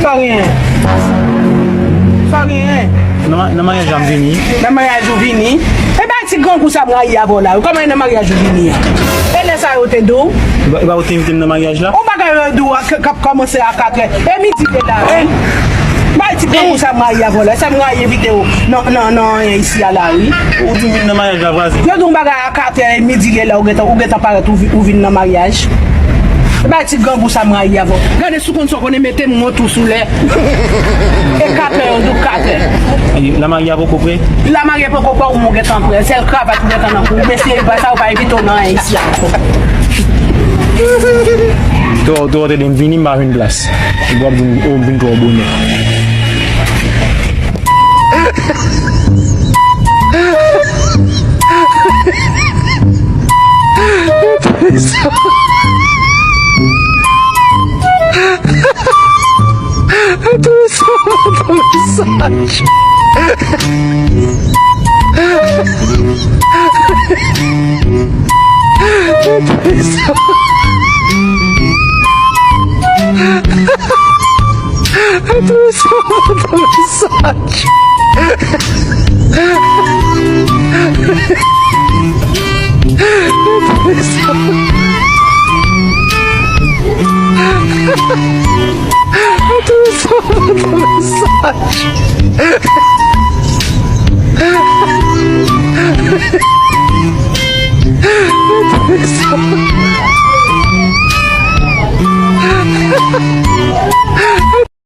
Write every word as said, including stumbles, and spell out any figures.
Sa genyen? Sa genyen? Nan ma-, nan maryaj la m vini. Nan maryaj ou vini? E bay ti grangou sa m rayi avè w la wi. Kòman e nan maryaj ou vini an? E lè sa yo te di w? E pa, e pa ou te envite m nan maryaj la? Yon bagay yo di w k ap kòmanse a katrè. E midi lè la wi. Bay ti grangou sa m rayi avè w la. Sa m rayi envite w nan, nan, nan anyen isi a la wi. Ou di m vin nan maryaj la vwazen. Yo di w yon bagay a katrè, e midi lè la ou gentan, ou gentan parèt, ou vi-, ou vin nan maryaj. Bay ti grangou sa m rayi avè w. Gade si w konn sa w konnen, mete m wont ou sou lè. E katrè, yo di w katrè. E lamarye a poko prè? Lamarye poko prè, ou menm ou gentan prè. Sèl kravat ou gentan nan kou. Mesye, e pa sa, ou pa envite w nan anyen isi a ankò. Tò, tò, tande m vini, m pa jwenn plas. Ou ap vin, ou vin twò bonè.